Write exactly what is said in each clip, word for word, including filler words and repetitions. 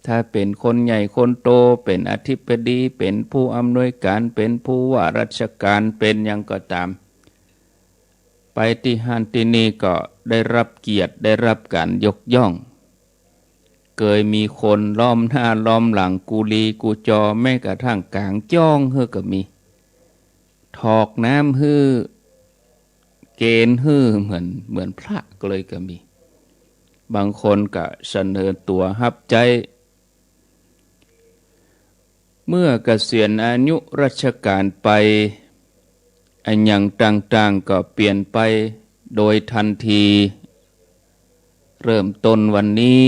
ถ้าเป๋นคนใหญ่คนโต เป๋นอธิบดี เป๋นผู้อำนวยก๋าน เป๋นผู้ว่าราชก๋าน เป๋นหยังก็ต๋าม ไปตี้หั้นตี้นี่ก็ได้ฮับเกียรติ ได้ฮับก๋านยกย่อง เกยมีคนล้อมหน้าล้อมหลัง กุลีกุจอ แม้กระทั่งก๋างจ้องหื้อก็มี ถอกน้ำหื้อ เก๋ณฑ์หื้อเหมือน เหมือนพระก็เลยก็มี บางคนก็เสนอตั๋วฮับใจ๊ เมื่อเกษียณอายุราชก๋านไป อะหยังต่างๆ ก็เปลี่ยนไปโดยทันที เริ่มต้นวันนี้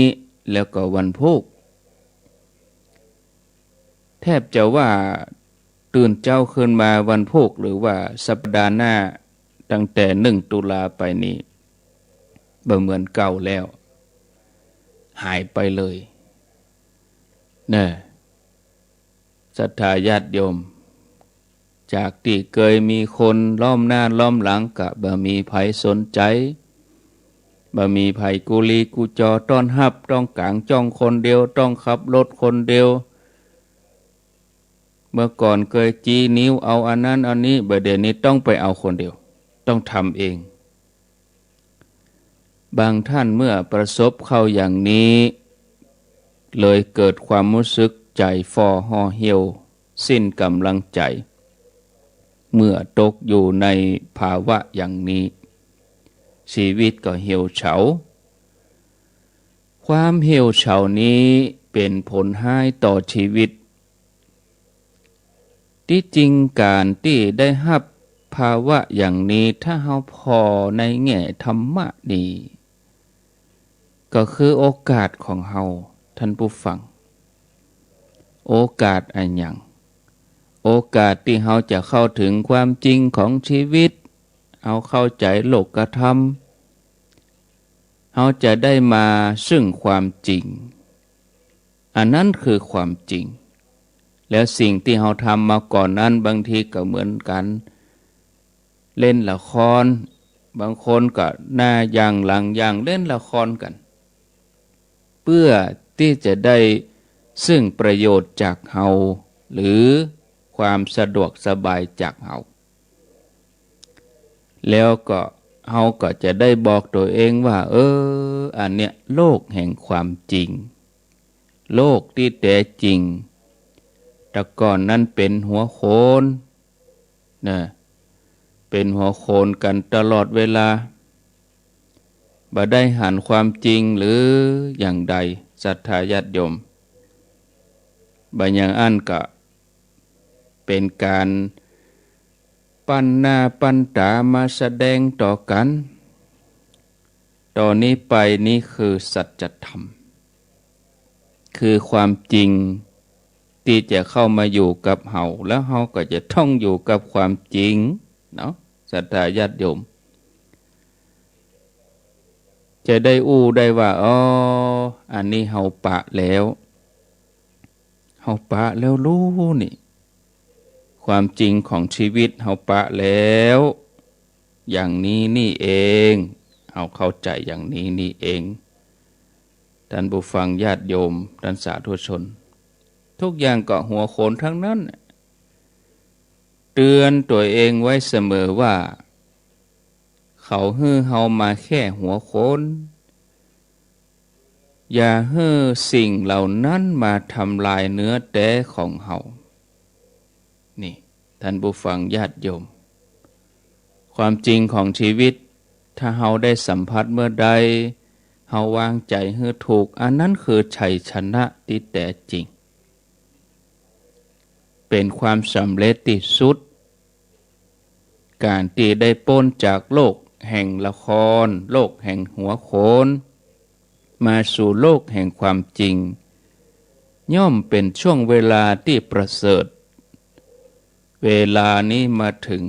แล้วก็วันพูก แทบจะว่าตื่นเจ๊าขึ้นมาวันพูก หรือว่าสัปดาห์หน้า ตั้งแต่หนึ่งตุลาไปนี่ บ่เหมือนเก่าแล้ว หายไปเลย เน่อ ศรัทธาญาติโยม จากตี้เกยมีคนล้อมหน้าล้อมหลังก็บ่มีใผสนใจ๋ บ่มีใผกุลีกุจอต้อนฮับ ต้องก๋างจ้องคนเดียว ต้องขับรถคนเดียว เมื่อก่อนเกยจี้นิ้วเอาอันนั้นอันนี้ บ่าเดี่ยวนี้ต้องไปเอาคนเดียว ต้องทำเอง บางท่านเมื่อประสบเข้าอย่างนี้ เลยเกิดความฮู้สึกใจ๋ฝ่อห่อเหี่ยว สิ้นก๋ำลังใจ๋ เมื่อตกอยู่ในภาวะอย่างนี้ ชีวิตก็เหี่ยวเฉา ความเหี่ยวเฉานี้เป๋นผลฮ้ายต่อชีวิต ตี้จริงก๋านตี้ได้ฮับภาวะอย่างนี้ ถ้าเฮาผ่อในแง่ธรรมะนี่ ก็คือโอกาสของเฮา ท่านผู้ฟัง โอกาสอะหยัง โอกาสตี้เฮาจะเข้าถึงความจริงของชีวิต เฮาเข้าใจ๋โลกธรรม เฮาจะได้มาซึ่งความจริง อันนั้นคือความจริง แล้วสิ่งตี้เฮาทำมาก่อนนั้น บางทีก็เหมือนก๋านเล่นละคร บางคนก็หน้าอย่างหลังอย่างเล่นละครกั๋น เปื้อตี้จะได้ซึ่งประโยชน์จากเฮา หรือความสะดวกสบายจากเฮา แล้วก็เฮาก็จะได้บอกตั๋วเองว่า เออ อันเนี้ยโลกแห่งความจริง โลกตี้แต๊จริง แต่ก่อนนั้นเป๋นหัวโขน นะ เป๋นหัวโขนกั๋นตลอดเวลา บ่ได้หันความจริงหรืออย่างใด ศรัทธาญาติโยม บ่อย่างอั้นก็เป๋นก๋าน ปั้นหน้าปั้นต๋ามาแสดงต่อกั๋น ต่อนี้ไปนี้คือสัจธรรม คือความจริงตี้จะเข้ามาอยู่กับเฮา แล้วเฮาก็จะต้องอยู่กับความจริงเนาะ ศรัทธาญาติโยม จะได้อู้ได้ว่า อ๋อ อันนี้เฮาปะแล้ว เฮาปะแล้วลู้นี่ ความจริงของชีวิตเฮาปะแล้ว อย่างนี้นี่เอง เฮาเข้าใจ๋อย่างนี้นี่เอง ท่านผู้ฟังญาติโยม ท่านสาธุชน ทุกอย่างก็หัวโขนทั้งนั้น เตือนตั๋วเองไว้เสมอว่า เขาหื้อเฮามาแค่หัวโขน อย่าหื้อสิ่งเหล่านั้นมาทำลายเนื้อแต๊ของเฮา นี่ ท่านผู้ฟังญาติโยม ความจริงของชีวิต ถ้าเฮาได้สัมผัสเมื่อใด เฮาวางใจ๋หื้อถูก อันนั้นคือชัยชนะตี้แต๊จริง เป๋นความสำเร็จตี้สุด ก๋านตี้ได้ป๊นจากโลกแห่งละคร โลกแห่งหัวโขน มาสู่โลกแห่งความจริง ย่อมเป๋นช่วงเวลาตี้ประเสริฐ เวลานี้มาถึง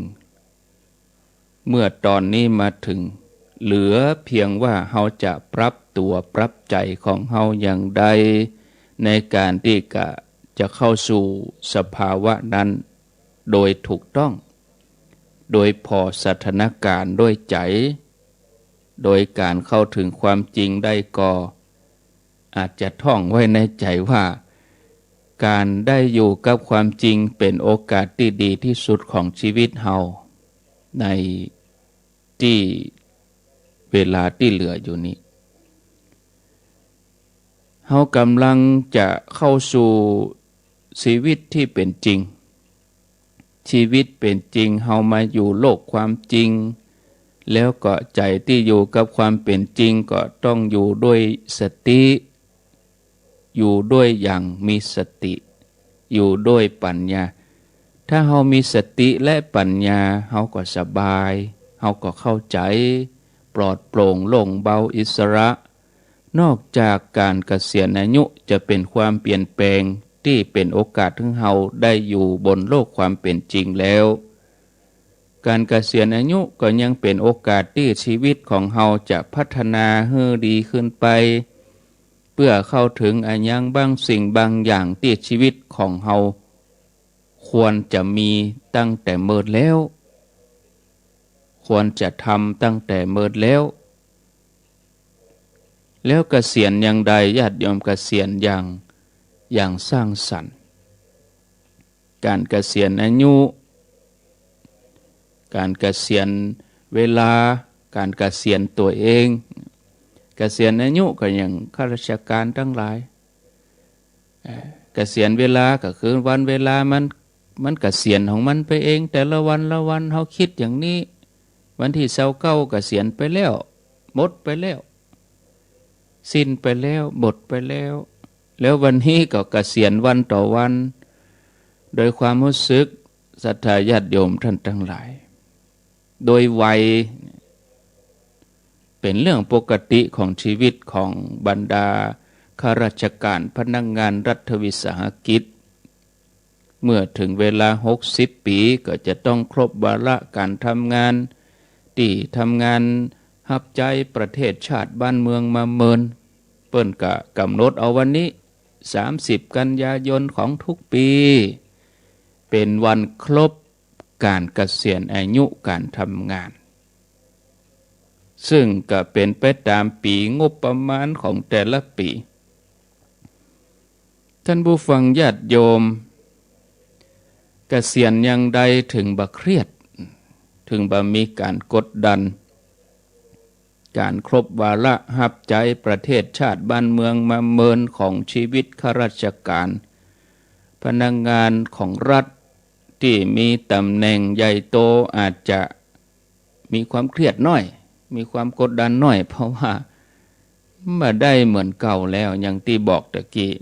เมื่อต๋อนนี้มาถึง เหลือเพียงว่าเฮาจะปรับตั๋วปรับใจ๋ของเฮาอย่างใด ในก๋านตี้กะจะเข้าสู่สภาวะนั้น โดยถูกต้อง โดยผ่อสถานก๋ารณ์ด้วยใจ๋ โดยก๋านเข้าถึงความจริงได้ก่อ อาจจะท่องไว้ในใจ๋ว่า ก๋านได้อยู่กับความจริงเป๋นโอกาสตี้ดีตี้สุดของจีวิตเฮา ในตี้เวลาตี้เหลืออยู่นี้ เฮาก่ำลังจะเข้าสู่จีวิตตี้เป๋นจริง จีวิตเป๋นจริง เฮามาอยู่โลกความจริง แล้วก็ใจ๋ตี้อยู่กับความเป๋นจริงก็ต้องอยู่ด้วยสติ อยู่ด้วยอย่างมีสติ อยู่ด้วยปั๋ญญา ถ้าเฮามีสติและปั๋ญญา เฮาก็สบาย เฮาก็เข้าใจ๋ ปลอดโปร่งโล่งเบาอิสระ นอกจากก๋านเกษียณอายุจะเป๋นความเปลี่ยนแปลงตี้เป๋นโอกาสหื้อเฮาได้อยู่บนโลกความเป๋นจริงแล้ว ก๋านเกษียณอายุก็ยังเป๋นโอกาสตี้จีวิตของเฮาจะพัฒนาหื้อดีขึ้นไป เปื้อเข้าเถิงอะหยังบางสิ่งบางอย่างตี้จีวิตของเฮาควรจะมีตั้งแต่เมินแล้ว ควรจะทำตั้งแต่เมินแล้ว แล้วเกษียณอย่างใด ญาติโยม เกษียณอย่าง อย่างสร้างสรรค์ ก๋านเกษียณอายุ ก๋านเกษียณเวลา ก๋านเกษียณตั๋วเอง เกษียณอายุก็อย่างข้าราชก๋านตังหลาย เอ่อ เกษียณเวลาก็คือวันเวลามัน มันเกษียณของมันไปเอง แต่ละวันละวัน เฮากึ๊ดอย่างนี้ วันตี้ซาวเก้าเกษียณไปแล้ว หมดไปแล้ว สิ้นไปแล้ว หมดไปแล้ว แล้ววันนี้ก็เกษียณวันต่อวัน โดยความฮู้สึกศรัทธาญาติโยมต้านตังหลาย โดยวัยเป๋นเรื่องปกติของจีวิตของบรรดาข้าราชก๋านพนักงานรัฐวิสาหกิจ เมื่อเถิงเวลาหกสิบปี๋ก็จะต้องครบวาระก๋านทำงาน ตี้ทำงานฮับใจ๊ประเทศชาติบ้านเมืองมาเมิน เปิ้นก็ก๋ำหนดเอาวันนี้ สามสิบกันยายนของทุกปี๋ เป๋นวันครบก๋านเกษียณอายุก๋านทำงาน ซึ่งก็เป๋นไปต๋ามปี๋งบประมาณของแต่ละปี๋ ต้านผู้ฟังญาติโยม เกษียณอย่างใดเถิงบ่เครียด เถิงบ่มีก๋านกดดัน ก๋านครบวาระฮับใจ๊ประเทศชาติบ้านเมืองมาเมินของจีวิตข้าราชก๋าน พนักงานของรัฐตี้มีต๋ำแหน่งใหญ่โต อาจจะมีความเครียดน้อย มีความกดดันน้อย เพราะว่าบ่ได้เหมือนเก่าแล้ว อย่างตี้บอกตะกี้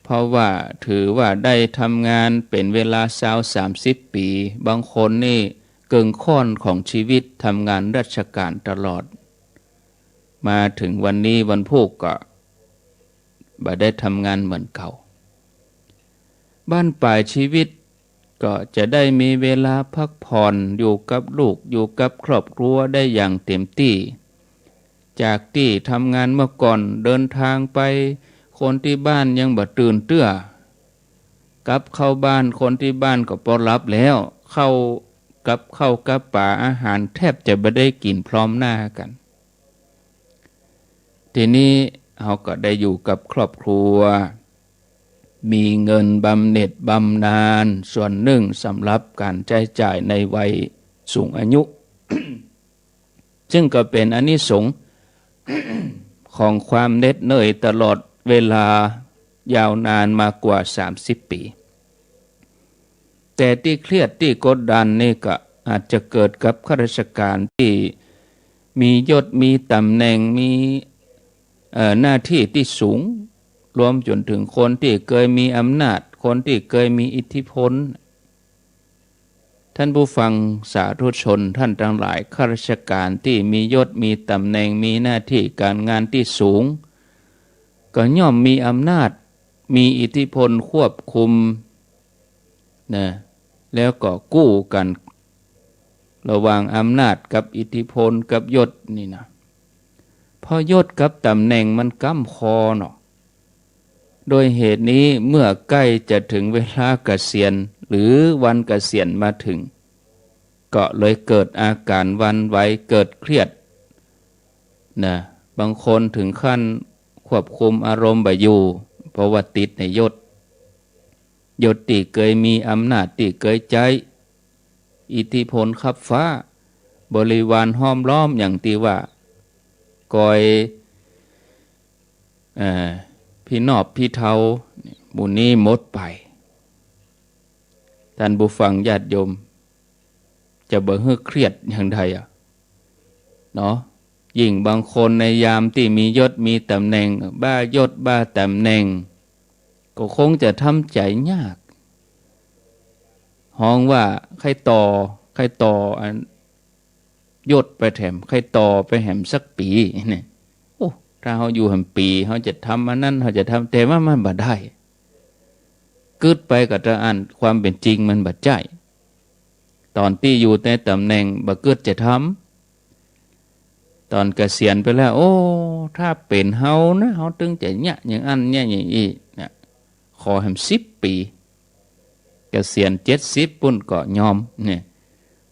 เพราะว่าถือว่าได้ทำงานเป๋นเวลาซาวสามสิบปี๋ บางคนนี่เกิ่งค่อนของจีวิตทำงานราชก๋านตลอด มาเถิงวันนี้วันพูกก็บ่ได้ทำงานเหมือนเก่า บั้นป๋ายจีวิต ก็จะได้มีเวลาพักผ่อนอยู่กับลูก อยู่กับครอบครัวได้อย่างเต็มตี้ จากตี้ทำงานเมื่อก่อนเดินทางไป คนตี้บ้านยังบ่ตื่นเตื้อ กลับเข้าบ้านคนตี้บ้านก็ปอหลับแล้ว เข้ากับข้าวกับปาอาหารแทบจะบ่ได้กิ๋นพร้อมหน้ากั๋น ทีนี้เฮาก็ได้อยู่กับครอบครัว มีเงินบำเหน็จบำนาญส่วนนึ่งสำหรับก๋านใจ๊จ่ายในวัยสูงอายุ ซึ่งก็เป๋นอานิสงส์ของความเหน็ดเหนื่อยตลอดเวลายาวนานมากว่าสามสิบปี๋ แต่ตี้เครียดตี้กดดันนี่ก็อาจจะเกิดกับข้าราชก๋านตี้มียศ มีต๋ำแหน่ง มี เอ่อ หน้าตี้ตี้สูง รวมจ๋นเถิงคนตี้เกยมีอำนาจ คนตี้เกยมีอิทธิพล ต้านผู้ฟังสาธุชนต้านตังหลาย ข้าราชก๋านตี้มียศ มีต๋ำแหน่ง มีหน้าตี้ก๋านงานตี้สูง ก็ย่อมมีอำนาจ มีอิทธิพลควบคุม นะ แล้วก็กู้กั๋น ระหว่างอำนาจกับอิทธิพลกับยศนี่นะ เพราะยศกับต๋ำแหน่งมันก้ำคอเนาะ โดยเหตุนี้เมื่อใก้จะเถิงเวลาเกษียณ หรือวันเกษียณมาเถิง ก็เลยเกิดอาก๋านหวั่นไหว เกิดเครียด นะ บางคนเถิงขั้นควบคุมอารมณ์บ่อยู่ เพราะว่าติดในยศ ยศตี้เกยมี อำนาจตี้เกยใจ๊ อิทธิพลคับฟ้า บริวารห้อมล้อมอย่างตี้ว่า กอย เอ่อ ปี้นอบปี้เทา หมู่นี้หมดไป ท่านผู้ฟังญาติโยม จะบ่หื้อเครียดอย่างใดอะ เนาะ ยิ่งบางคนในยามตี้มียศมีต๋ำแหน่ง บ้ายศบ้าต๋ำแหน่ง ก็คงจะทำใจ๋ยาก ฮ้องว่าใค่ต่อ ใค่ต่ออันยศไปแถม ใค่ต่อไปแหมสักปี๋เนี่ย โอ้ ถ้าเฮาอยู่แหมปี๋ เฮาจะทำอันนั้น เฮาจะทำ แต่ว่ามันบ่ได้ กึ๊ดไปก็เต้าอั้น ความเป๋นจริงมันบ่ใจ้ ต๋อนตี้อยู่ในต๋ำแหน่งบ่กึ๊ดจะทำ ต๋อนเกษียณไปแล้ว โอ้ ถ้าเป๋นเฮานะ เฮาตึงจะเยียะอย่างอั้นเยียะอย่างอี้นะ ขอแหมสิบปี๋ เกษียณเจ็ดสิบปุ้นก็ยอมเนี่ย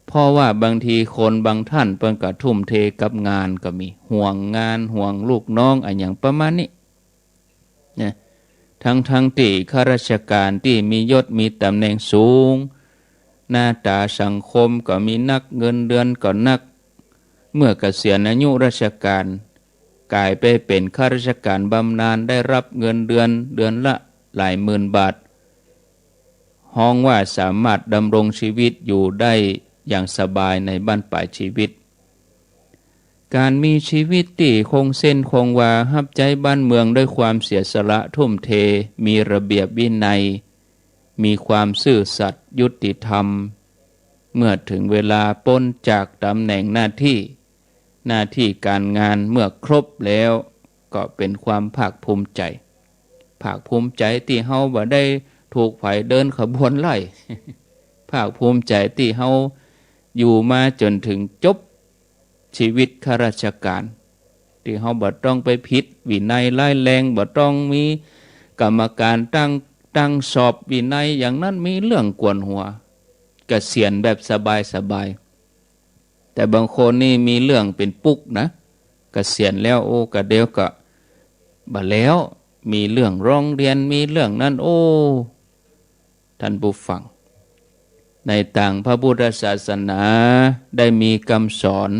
เพราะว่าบางทีคนบางท่านเปิ้นก็ทุ่มเทกับงานก็มี ห่วงงาน ห่วงลูกน้อง อะหยังประมาณนี้ นะ ทั้งๆ ตี้ข้าราชการตี้มียศมีต๋ำแหน่งสูง หน้าต๋าสังคมก็มีนัก เงินเดือนก็นัก เมื่อเกษียณอายุราชการ ก๋ายไปเป๋นข้าราชการบำนาญ ได้รับเงินเดือนเดือนละหลายหมื่นบาท ฮ้องว่าสามารถดำรงชีวิตอยู่ได้อย่างสบายในบั้นปลายชีวิต ก๋านมีชีวิตตี้คงเส้นคงวา ฮับใจ๊บ้านเมืองด้วยความเสียสละทุ่มเท มีระเบียบวินัย มีความซื่อสัตย์ยุติธรรม เมื่อเถิงเวลาป๊นจากต๋ำแหน่งหน้าตี้ หน้าตี้ก๋านงานเมื่อครบแล้ว ก็เป๋นความภาคภูมิใจ๋ ภาคภูมิใจ๋ตี้เฮาบ่ได้ถูกใผเดินขบวนไล่ ภาคภูมิใจ๋ตี้เฮาอยู่มาจ๋นเถิงจบ ชีวิตข้าราชการ ตี้เฮาบ่ต้องไปผิดวินัยร้ายแรง บ่ต้องมีกรรมการตั้ง ตั้งสอบวินัยอย่างนั้น มีเรื่องกวนหัว เกษียณแบบสบายๆ แต่บางคนนี่มีเรื่องเป๋นปุ๊กนะ เกษียณแล้ว โอ้ กะเดียวก็บ่แล้ว มีเรื่องร้องเรียน มีเรื่องนั้น โอ้ ท่านผู้ฟัง ในตางพระพุทธศาสนาได้มีกำสอน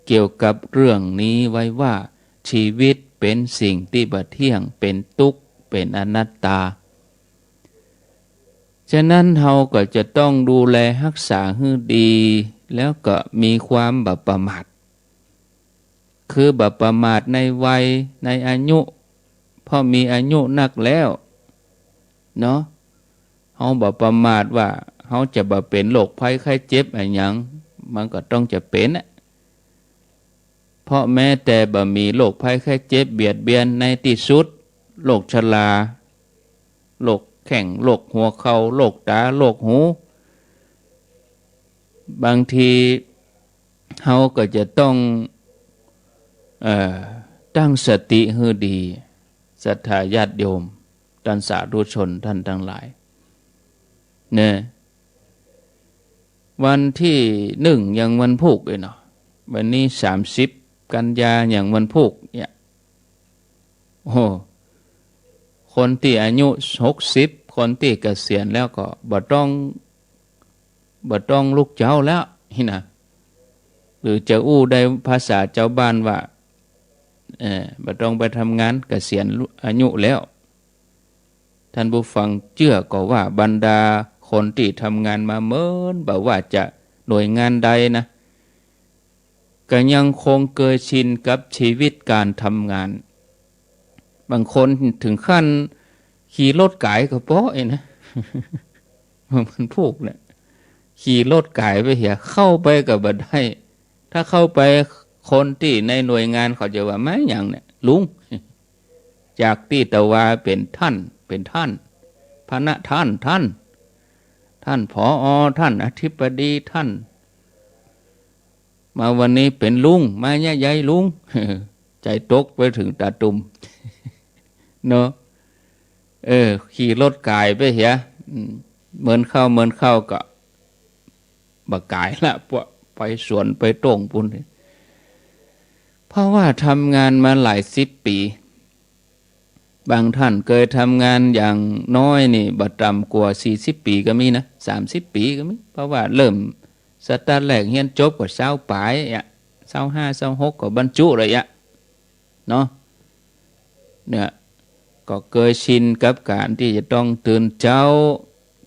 เกี่ยวกับเรื่องนี้ไว้ว่า ชีวิตเป๋นสิ่งตี้บ่เที่ยง เป๋นตุ๊กข์ เป๋นอนัตตา ฉะนั้นเฮาก็จะต้องดูแลฮักษาหื้อดี แล้วก็มีความบ่ประมาท คือบ่ประมาทในวัย ในอายุ เพราะมีอายุนักแล้ว เนาะ เฮาบ่ประมาทว่าเฮาจะบ่เป๋นโรคภัยไข้เจ็บอะหยัง มันก็ต้องจะเป๋นอะ เพราะแม้แต่บ่มีโรคภัยไข้เจ็บเบียดเบียนในตี้สุด โรคชรา โรคแข้ง โรคหัวเข่า โรคต๋า โรคหู บางทีเฮาก็จะต้อง เอ่อ ตั้งสติหื้อดี ศรัทธาญาติโยม ต้านสาธุชนต้านตังหลาย เนี่ย วันตี้นึ่งยังวันพูกเอยเนาะ วันนี้สามสิบกันยายังวันพูกเนี่ย โอ้ คนตี้อายุหกสิบ คนตี้เกษียณแล้วก็บ่ต้อง บ่ต้องลุกเจ๊าแล้วนี่นะ หรือจะอู้ได้ภาษาจาวบ้านว่า เอ่อ บ่ต้องไปทำงาน เกษียณอายุแล้ว ท่านผู้ฟังเจื้อก่อว่าบรรดาคนตี้ทำงานมาเมิน บ่ว่าจะหน่วยงานใดนะ ก็ยังคงเกยชินกับชีวิตก๋านทำงาน บางคนเถิงขั้นขี่รถก๋ายก็เป๋นเอยนะ มันพูกเนี่ย ขี่รถก๋ายไปเหีย เข้าไปก็บ่ได้ ถ้าเข้าไปคนตี้ในหน่วยงานเขาจะว่า "มาหยังเนี่ยลุง" จากตี้ตะวาเป๋นท่าน เป๋นท่าน พนักท่าน ท่าน ท่าน ผอ ท่านอธิบดี ท่าน มาวันนี้เป๋นลุง มาเนี่ยยายลุง ใจ๋ตกไปเถิงต๋าตุ่ม เนาะ เออ ขี่รถก๋ายไปเหีย อืม เมินเข้า เมินเข้าก็บ่ก๋ายละ ปะ ไปสวนไปโต้งปู้น พ เพราะว่าทำงานมาหลายสิบปี๋ บางต้านเกยทำงานอย่างน้อยนี่บ่ต่ำกว่าสี่สิบปี๋ก็มีนะ สามสิบปี๋ก็มี เพราะว่าเริ่มสตาร์ทแรกเฮียนจบก็ซาวป๋ายอะ ซาวห้า ซาวหกก็บรรจุเลยอะ เนาะ เนี่ย ก็เกยชินกับก๋านตี้จะต้องตื่นเจ๊า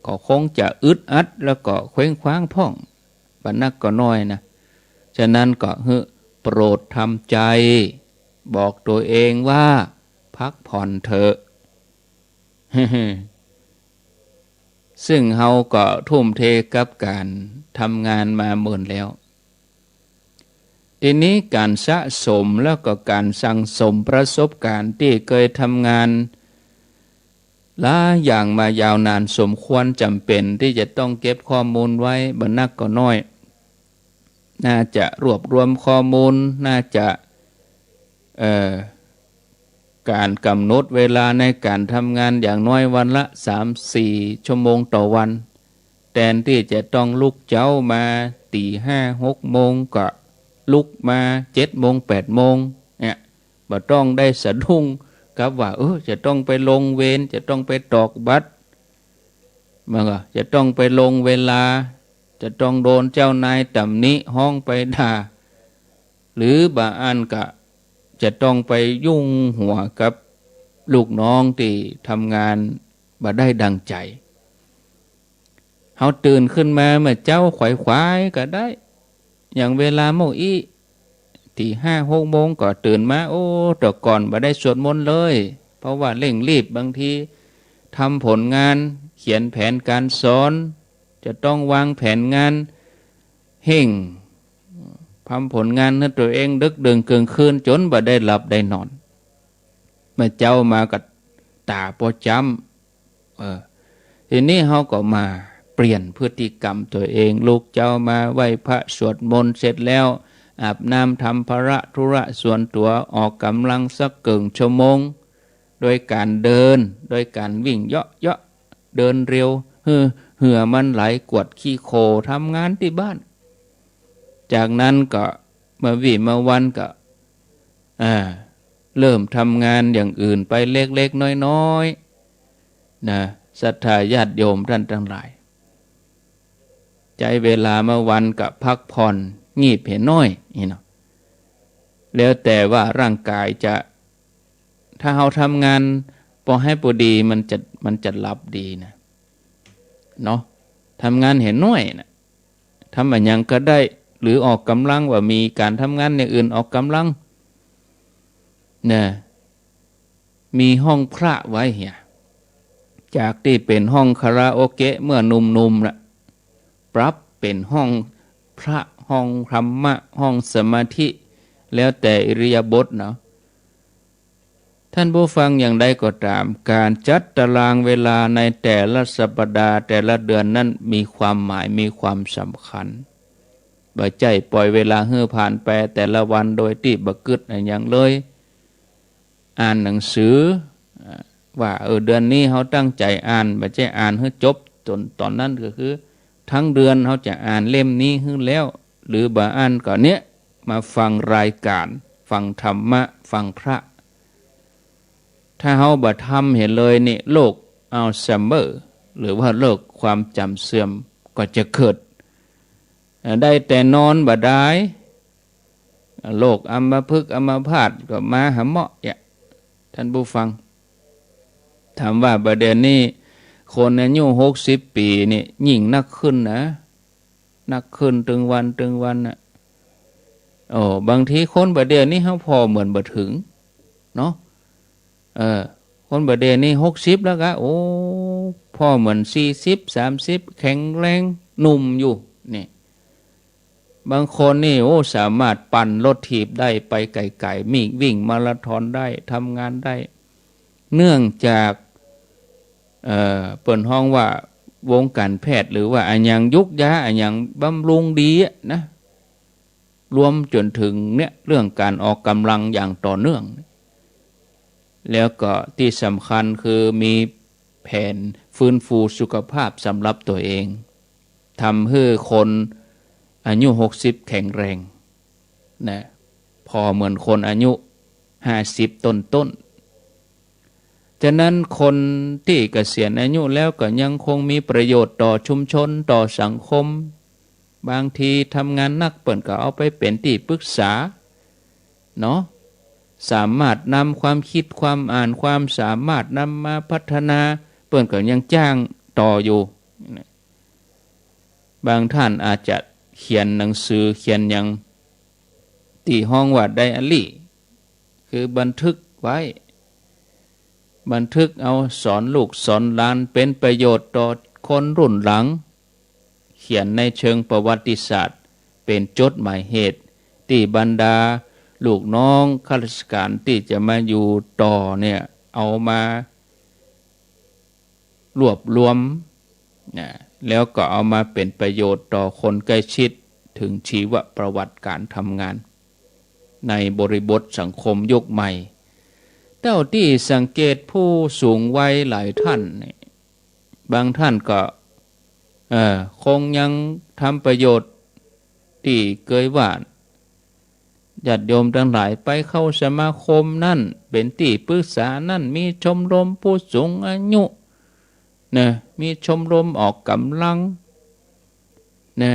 ก็คงจะอึดอัด แล้วก็เคว้งคว้างพ่อง บ่นักก็น้อยนะ ฉะนั้นก็หื้อโปรดทำใจ๋ บอกตั๋วเองว่าพักผ่อนเถอะ ซึ่งเฮาก็ทุ่มเทกับก๋านทำงานมาเมินแล้ว ทีนี้ก๋านสะสมแล้วก็ก๋านสั่งสมประสบก๋ารณ์ตี้เกยทำงานหลายอย่างมายาวนานสมควรจ๋ำเป๋นตี้จะต้องเก็บข้อมูลไว้ บ่นักก็น้อย น่าจะรวบรวมข้อมูล น่าจะ เอ่อ ก๋านก๋ำหนดเวลาในก๋านทำงานอย่างน้อยวันละสามสี่ชั่วโมงต่อวัน แตนตี้จะต้องลุกเจ๊ามาตี๋ห้าหกโมง ก็ลุกมาเจ็ดโมงแปดโมง เนี่ย บ่ต้องได้สะดุ้งกับว่า เออ จะต้องไปลงเวร จะต้องไปตอกบัตร มันก็จะต้องไปลงเวลา จะต้องโดนเจ้านายตำหนิ ฮ้องไปด่า หรือบ่อั้นก็จะต้องไปยุ่งหัวกับลูกน้องตี้ทำงานบ่ได้ดังใจ๋ เฮาตื่นขึ้นมาเมื่อเจ๊าขวายๆ ก็ได้ อย่างเวลาเมื่ออี้ ตี๋ห้าหกโมงก็ตื่นมา โอ้ แต่ก่อนบ่ได้สวดมนต์เลย เพราะว่าเร่งรีบ บางทีทำผลงาน เขียนแผนก๋านสอน จะต้องวางแผนงาน เฮ่งทำผลงานหื้อตั๋วเอง ดึกดื่นเกิ่งคืน จ๋นบ่ได้หลับได้นอน เมื่อเจ๊ามาก็ต๋าปอจ๊ำ เออ ทีนี้เฮาก็มาเปลี่ยนพฤติกรรมตั๋วเอง ลุกเจ๊ามาไหว้พระสวดมนต์เสร็จแล้ว อาบน้ำ ทำภาระธุระส่วนตั๋ว ออกก๋ำลังสักเกิ่งชั่วโมง โดยก๋านเดิน โดยก๋านวิ่งเยาะๆ เดินเร็ว หื้อเหื่อมันไหล กวดขี้โคลน ทำงานตี้บ้าน จากนั้นก็มาวีมาวันก็ อ่า เริ่มทำงานอย่างอื่นไปเล็กๆ น้อยๆ นะ ศรัทธาญาติโยมต้านตังหลาย ใจ๊เวลามาวันก็พักผ่อน งีบเหียน้อย นี่เนาะ แล้วแต่ว่าร่างก๋ายจะ ถ้าเฮาทำงานปอหื้อปอดี มันจะ มันจะหลับดีนะ เนาะ ทำงานเหียน้อยนะ ทำอะหยังก็ได้ หรือออกก๋ำลัง ว่ามีก๋านทำงานอย่างอื่นออกก๋ำลัง นะ มีห้องพระไว้เหีย จากตี้เป๋นห้องคาราโอเกะเมื่อหนุ่มๆ น่ะ ปรับเป๋นห้องพระ ห้องธรรมะ ห้องสมาธิ แล้วแต่อิริยาบถเนาะ ท่านผู้ฟัง อย่างใดก็ต๋าม ก๋านจัดตารางเวลาในแต่ละสัปดาห์ แต่ละเดือนนั้นมีความหมาย มีความสำคัญ บ่ใจ้ปล่อยเวลาหื้อผ่านไปแต่ละวันโดยตี้บ่กึ๊ดอะหยังเลย อ่านหนังสือ อ่า ว่า เออ เดือนนี้เฮาตั้งใจ๋อ่าน บ่ใจ้อ่านหื้อจบจ๋นต๋อนนั้น ก็คือ ทั้งเดือนเฮาจะอ่านเล่มนี้หื้อแล้ว หรือบ่อั้นก็เนี่ย มาฟังรายก๋าน ฟังธรรมะ ฟังพระ ถ้าเฮาบ่ทำเหียเลยนี่ โรคอัลไซเมอร์ หรือว่าโรคความจ๋ำเสื่อมก็จะเกิด เอ่อ ได้แต่นอนบ่ดาย โรคอัมพฤกษ์อัมพาตก็มาหาเหมาะเนี่ย ท่านผู้ฟัง ถามว่าบ่าเดี่ยวนี้คนอายุหกสิบปี๋นี่ยิ่งนักขึ้นนะ นักขึ้นตึงวันตึงวันน่ะ โอ้ บางทีคนบ่าเดี่ยวนี้เฮาผ่อเหมือนบ่เถิงเนาะ เออ คนบ่าเดี่ยวนี้หกสิบแล้วกะ โอ้ ผ่อเหมือนสี่สิบ สามสิบ แข็งแรงหนุ่มอยู่ นี่ บางคนนี่ โอ้ สามารถปั่นรถถีบได้ไปไก๋ๆ มีวิ่งมาราธอนได้ ทำงานได้ เนื่องจาก เอ่อ เปิ้นฮ้องว่าวงก๋านแพทย์ หรือว่าอะหยังยุกยาอะหยังบำรุงดีอะนะ รวมจ๋นเถิงเนี่ย เรื่องก๋านออกก๋ำลังอย่างต่อเนื่อง แล้วก็ตี้สำคัญคือมีแผนฟื้นฟูสุขภาพสำหรับตั๋วเอง ทำหื้อคนอายุหกสิบแข็งแรงนะ พ ผ่อเหมือนคนอายุห้าสิบต้นๆ ฉะนั้นคนตี้เกษียณอายุแล้วก็ยังคงมีประโยชน์ต่อชุมชน ต่อสังคม บางทีทำงานหนักเปิ้นก็เอาไปเป๋นตี้ปรึกษาเนาะ สามารถนำความคิดความอ่านความสามารถนำมาพัฒนา เปิ้นก็ยังจ้างต่ออยู่ บางท่านอาจจะเขียนหนังสือเขียนหยัง ตี้ฮ้องว่าไดอารี่ คือบันทึกไว้ บันทึกเอาสอนลูกสอนหลาน เป๋นประโยชน์ต่อคนรุ่นหลัง เขียนในเชิงประวัติศาสตร์ เป๋นจดหมายเหตุ ตี้บรรดาลูกน้องข้าราชการตี้จะมาอยู่ต่อเนี่ย เอามา รวบรวมนะ แล้วก็เอามาเป๋นประโยชน์ต่อคนใกล้ชิด เถิงชีวประวัติการทำงาน ในบริบทสังคมยุคใหม่ เต้าตี้สังเกตผู้สูงวัยหลายท่านนี่ บางท่านก็ เอ่อ คงยังทำประโยชน์ตี้เกยว่า ญาติโยมตังหลายไปเข้าสมาคมนั่น เป๋นตี้ปรึกษานั่น มีชมรมผู้สูงอายุนะ มีชมรมออกก๋ำลังนะ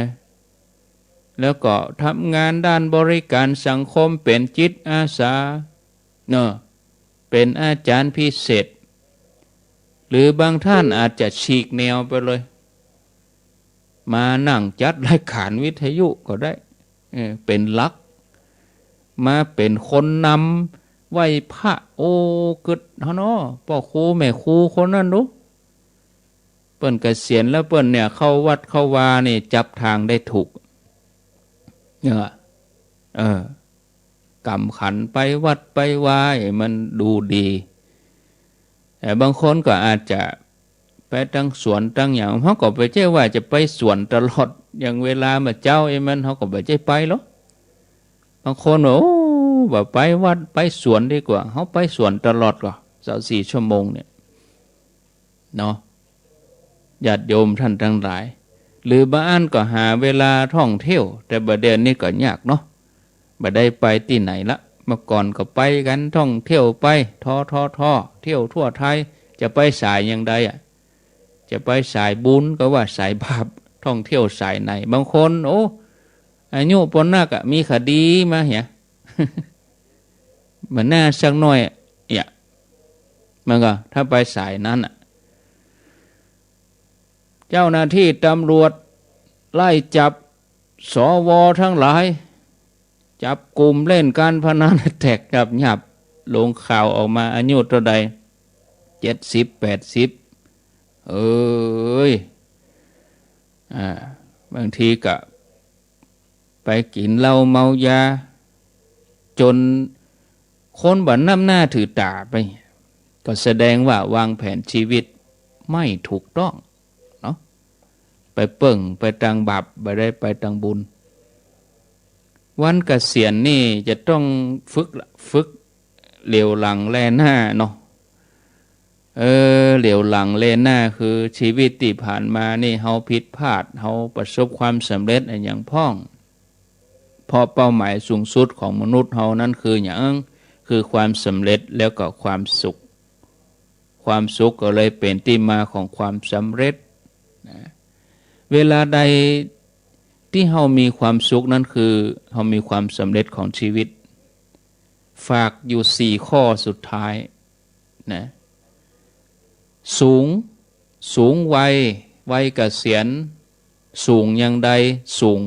แล้วก็ทำงานด้านบริการสังคม เป๋นจิตอาสาเนาะ เป๋นอาจารย์พิเศษ หรือบางท่านอาจจะฉีกแนวไปเลย มานั่งจัดรายการวิทยุก็ได้ เออ เป๋นหลัก มาเป๋นคนนำไหว้พระ โอ้ กึ๊ดเฮาเนาะ ป้อครูแม่ครูคนนั้นดู เปิ้นเกษียณแล้วเปิ้นเนี่ยเข้าวัดเข้าวานี่จับทางได้ถูก เนี่ย เออ กำขันไปวัดไปวา มันดูดี แต่บางคนก็อาจจะไปตังสวนตังหยัง เฮาก็บ่ใจ้ว่าจะไปสวนตลอด อย่างเวลาเมื่อเจ๊าอี้มัน เฮาก็บ่ใจ้ไปหรอก บางคนว่า โอ้ บ่ไปวัด ไปสวนดีกว่า เฮาไปสวนตลอดกว่า ซาวสี่ชั่วโมงเนี่ย เนาะ ญาติโยมท่านตังหลาย หรือบางอันก็หาเวลาท่องเที่ยว แต่บ่าเดี่ยวนี้ก็ยากเนาะ บ่ได้ไปตี้ไหนละ เมื่อก่อนก็ไปกั๋นท่องเที่ยวไป ทอ ทอ ทอ เที่ยวทั่วไทย จะไปสายอย่างใดอะ จะไปสายบุญก็ว่าสายบาป ท่องเที่ยวสายไหน บางคน โอ้ อายุปานนักอะ มีคดีมาเหีย บ่น่าสักหน่อยอะ เนี่ย มันก็ถ้าไปสายนั้นอะ เจ้าหน้าตี้ตำรวจไล่จับ สว ตังหลาย จับกุมเล่นการพนันแตกยับยับ ลงข่าวออกมาอายุเต้าใด เจ็ดสิบ แปดสิบ เอ้ย อ่า บางทีก็ไปกิ๋นเหล้าเมายา จ๋นคนบ่นับหน้าถือต๋าไป ก็แสดงว่าวางแผนชีวิตไม่ถูกต้องเนาะ ไปเปิ่งไปตางบาป บ่ได้ไปตางบุญ วันเกษียณนี่จะต้องฝึกละ ฝึกเหลียวหลังแลหน้าเนาะ เออ เหลียวหลังแลหน้า คือชีวิตตี้ผ่านมานี่เฮาผิดพลาด เฮาประสบความสำเร็จอะหยังพ่อง เพราะเป้าหมายสูงสุดของมนุษย์เฮานั้นคือหยัง คือความสำเร็จแล้วก็ความสุข ความสุขก็เลยเป๋นตี้มาของความสำเร็จนะ เวลาใดตี้เฮามีความสุขนั้นคือเฮามีความสำเร็จของชีวิต ฝากอยู่สี่ข้อสุดท้ายนะ สูง สูงวัย วัยเกษียณ สูงอย่างใด สูง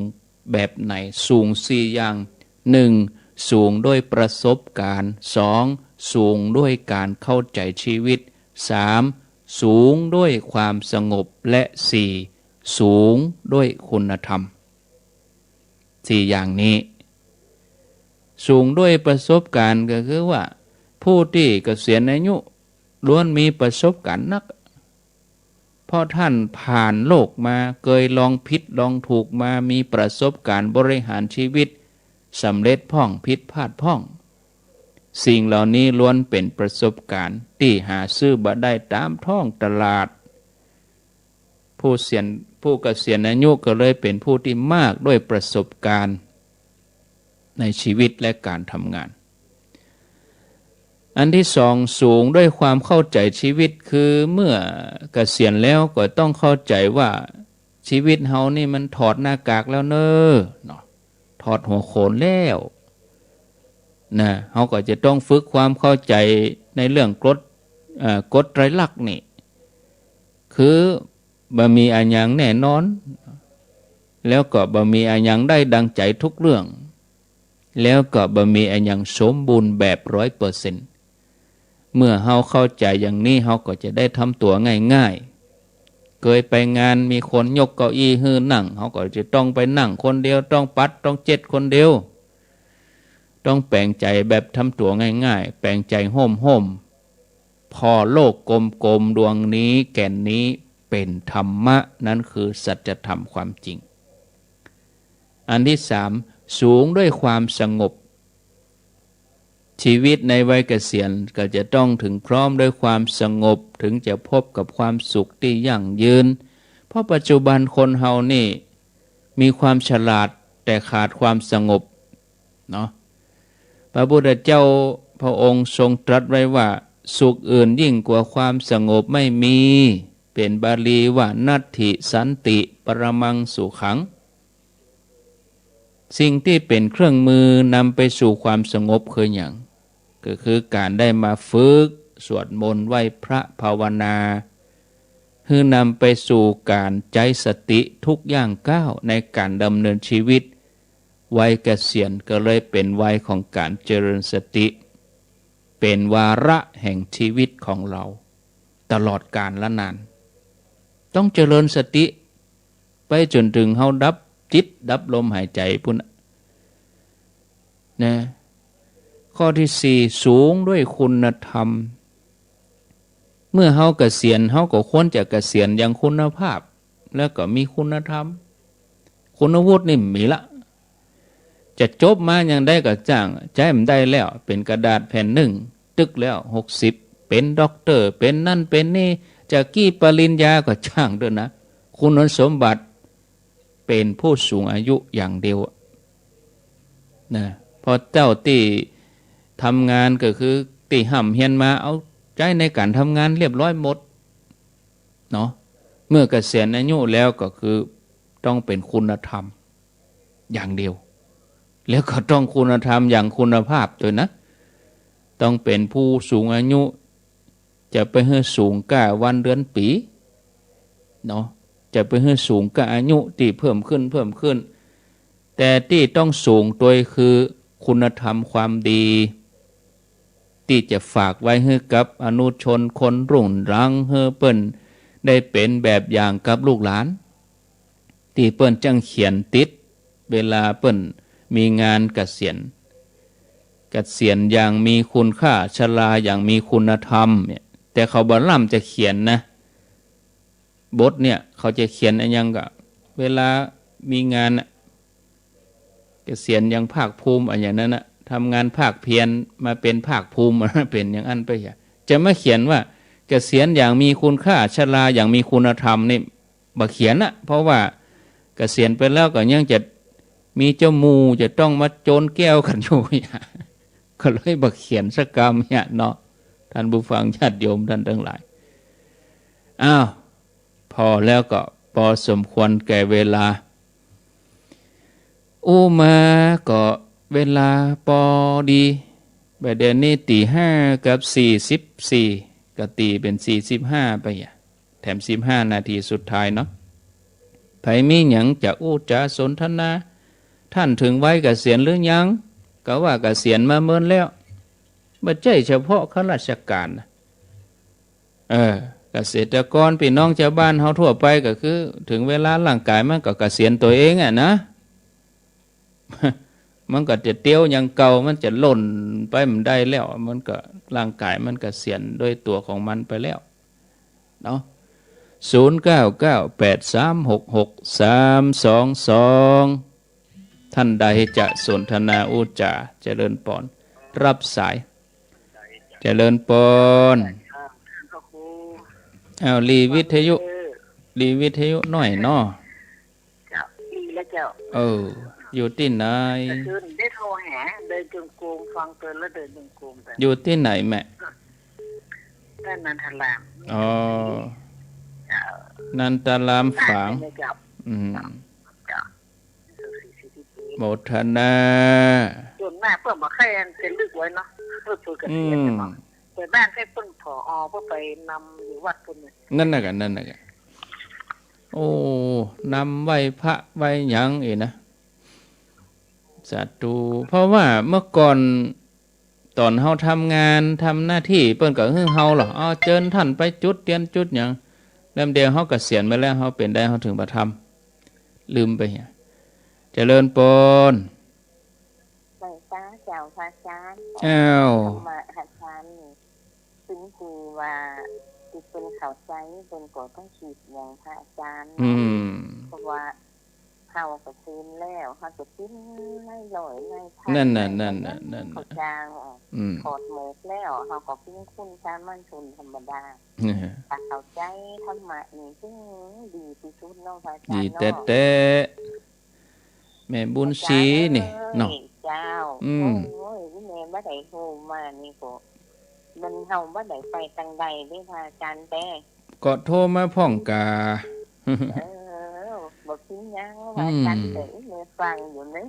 แบบไหน สูงสี่อย่าง หนึ่ง สูงด้วยประสบการณ์ สอง สูงด้วยการเข้าใจชีวิต สาม สูงด้วยความสงบ และสี่ สูงด้วยคุณธรรม สี่อย่างนี้ สูงด้วยประสบการณ์ก็คือว่า ผู้ตี้เกษียณอายุล้วนมีประสบการณ์นัก เพราะท่านผ่านโลกมา เกยลองผิดลองถูกมา มีประสบการณ์บริหารชีวิต สำเร็จพ่อง ผิดพลาดพ่อง สิ่งเหล่านี้ล้วนเป๋นประสบการณ์ตี้หาซื้อบ่ได้ต๋ามท้องตลาด ผู้เสียณ ผู้เกษียณอายุก็เลยเป๋นผู้ตี้มากด้วยประสบการณ์ ในชีวิตและการทำงาน อันที่สอง สูงด้วยความเข้าใจ๋ชีวิต คือเมื่อเกษียณแล้วก็ต้องเข้าใจ๋ว่าชีวิตเฮานี่มันถอดหน้ากากแล้วเน่อ เนาะ ถอดหัวโขนแล้วนะ เฮาก็จะต้องฝึกความเข้าใจ๋ในเรื่องกฎ เอ่อ กฎไตรลักษณ์นี่ คือบ่มีอะหยังแน่นอน แล้วก็บ่มีอะหยังได้ดังใจ๋ทุกเรื่อง แล้วก็บ่มีอะหยังสมบูรณ์แบบร้อยเปอร์เซ็นต์ เมื่อเฮาเข้าใจ๋อย่างนี้ เฮาก็จะได้ทำตั๋วง่ายๆ เกยไปงานมีคนยกเก้าอี้หื้อนั่ง เฮาก็จะต้องไปนั่งคนเดียว ต้องปัด ต้องเจ็ดคนเดียว ต้องแป๋งใจ๋แบบทำตั๋วง่ายๆ แป๋งใจ๋โฮ่มๆ ผ่อโลกกลมๆ ดวงนี้ แก่นนี้เป๋นธรรมะ นั้นคือสัจธรรมความจริง อันที่สาม สูงด้วยความสงบ ชีวิตในวัยเกษียณก็จะต้องถึงพร้อมด้วยความสงบ ถึงจะพบกับความสุขที่ยั่งยืน เพราะปัจจุบันคนเฮานี่มีความฉลาดแต่ขาดความสงบเนาะ พระพุทธเจ้าพระองค์ทรงตรัสไว้ว่า สุขอื่นยิ่งกว่าความสงบไม่มี เป๋นบาลีว่า นัตถิสันติปรมังสุขัง สิ่งที่เป๋นเครื่องมือนำไปสู่ความสงบคือหยัง ก็คือการได้มาฝึกสวดมนต์ไหว้พระภาวนา หื้อนำไปสู่การใจ๊สติทุกย่างก้าวในการดำเนินชีวิต วัยเกษียณก็เลยเป๋นวัยของการเจริญสติ เป๋นวาระแห่งชีวิตของเฮาตลอดกาลนาน ต้องเจริญสติไปจ๋นถึงเฮาดับจิตดับลมหายใจ๋ปู้นน่ะ นะ ข้อที่สี่ สูงด้วยคุณธรรม เมื่อเฮาเกษียณ เฮาก็ควรจะเกษียณอย่างคุณภาพ แล้วก็มีคุณธรรม คุณวุฒินี่มีละ จะจบมาอย่างใดก็จ้าง ใจ๊บ่ได้แล้ว เป๋นกระดาษแผ่นนึ่ง ตึกแล้ว หกสิบ เป๋นด็อกเตอร์ เป๋นนั่นเป๋นนี่ จะกี่ปริญญาก็จ้างเถอะนะ คุณสมบัติ เป๋นผู้สูงอายุอย่างเดียวอะ นะ เพราะเจ้าตี้ทำงานก็คือตี้ฮ่ำเฮียนมา เอาใจ๊ในการทำงานเรียบร้อยหมดเนาะ เมื่อเกษียณอายุแล้วก็คือต้องเป๋นคุณธรรมอย่างเดียว แล้วก็ต้องคุณธรรมอย่างคุณภาพตวยนะ ต้องเป๋นผู้สูงอายุ จะไปหื้อสูงก้าวันเดือนปี๋เนาะ จะไปหื้อสูงก้าอายุตี้เพิ่มขึ้น เพิ่มขึ้น แต่ตี้ต้องสูงตวยคือคุณธรรมความดี ตี้จะฝากไว้หื้อกับอนุชนคนรุ่นหลัง หื้อเปิ้นได้เป๋นแบบอย่างกับลูกหลาน ตี้เปิ้นจั้งเขียนติด เวลาเปิ้นมีงานเกษียณ เกษียณอย่างมีคุณค่า ชราอย่างมีคุณธรรมเนี่ย แต่เขาบ่ล่ำจะเขียนนะ บทเนี่ยเขาจะเขียนอะหยังก็ เวลามีงานน่ะ เกษียณอย่างภาคภูมิอะหยังนั้นน่ะ ทำงานภาคเพียรมาเป๋นภาคภูมิ เป๋นอย่างอั้นไปอะ จะมาเขียนว่า เกษียณอย่างมีคุณค่า ชราอย่างมีคุณธรรมนี่ บ่เขียนนะ เพราะว่าเกษียณไปแล้วก็ยังจะมีเจ้าหมู่ จะต้องมาโจรแก้วกั๋นอยู่เนี่ย ก็เลยบ่เขียนสักกำเนี่ยเนาะ ท่านผู้ฟังญาติโยมท่านทั้งหลาย อ้าว พอแล้วก็พอสมควรแก่เวลา อู้มาก็เวลาปอดี บ่าเดี่ยวนี้ตี๋ห้ากับสี่สิบสี่ ก็ตี๋เป๋นสี่สิบห้าไปอะ แถมสิบห้านาทีสุดท้ายเนาะ ใผมีหยังจะอู้จ๋าสนทนา ท่านถึงวัยเกษียณหรือยัง ก็ว่าเกษียณมาเมินแล้ว บ่ใจ้เฉพาะข้าราชการนะ เออ เกษตรกร ปี้น้องจาวบ้านเฮาทั่วไปก็คือ ถึงเวลาร่างก๋ายมันก็เกษียณตั๋วเองอะนะ มันก็จะเตี้ยวอย่างเก่า มันจะล่นไปบ่ได้แล้ว มันก็ ร่างก๋ายมันเกษียณโดยตั๋วของมันไปแล้วเนาะ ศูนย์เก้าเก้าแปดสามหกหกสามสองสอง ท่านใดจะสนทนาอู้จ๋า เจริญปอน รับสาย เจริญปอน อ้าว หลีวิทยุ หลีวิทยุหน้อยเนาะ เจ้า หลีแล้วเจ้า เออ อยู่ตี้ไหน ก็คือได้โทรหา เดินจงกรม ฟังเตือนแล้วเดินจงกรมไป อยู่ตี้ไหนแม่ ด้านนันทาราม อ๋อ เจ้า นันทารามฝาง เจ้า อืม เจ้า โมทนา ส่วนมากเปิ้นบ่ค่อยจะลึกไว้เนาะ เปิ้นเปิดเกษียณแล้วเนาะ อืม แต่บ้านใครเปิ้น ผอ เปิ้นไปนำอยู่วัดเปิ้นเนี่ย นั่นน่ะกะ นั่นน่ะกะ โอ้ นำไหว้พระไหว้หยังเอ๋นะ สาธุ เพราะว่าเมื่อก่อน ต๋อนเฮาทำงานทำหน้าตี้ เปิ้นก็หื้อเฮาเหรอ อ๋อ เจิญต้านไปจุดเตียนจุดหยัง แล้วเดี๋ยวเฮาเกษียณไปแล้ว เฮาเป๋นใดเฮาเถิงบ่ทำ ลืมไปเหีย เจริญปอน ไหว้สาเจ้าพระอาจารย์ อ้าว ธรรมะพระอาจารย์นี่ ซึ่งคือว่า ที่เปิ้นเข้าใจ๋ เปิ้นก็ต้องคิดอย่างพระอาจารย์ อืม เพราะว่า เฮาก็เกษียณแล้ว เฮาจะปิ้นนายร้อยนายพัน นั่นน่ะ นาย นั่นน่ะ นั่นน่ะ เขาจ้างออก อืม ถอดหมวกแล้ว เฮาก็ปิ้นคนสามัญชนธรรมดา นะฮะ ถ้าเข้าใจ๋ธรรมะนี่ ซึ่งดีตี้สุดเนาะพระอาจารย์เนาะ ดีแต๊ๆ แม่บุญศรีนี่เนาะ เจ้า อืม โอ้ย แม่บ่ได้โทรมานี่ก็ มันเฮาบ่ได้ไปตางใดเด้พระอาจารย์ แต่ ก็โทรมาพ่องกา เออ บ่เป๋นหยัง อืม ว่าซั่น แต่อีแม่ฟังอยู่นะ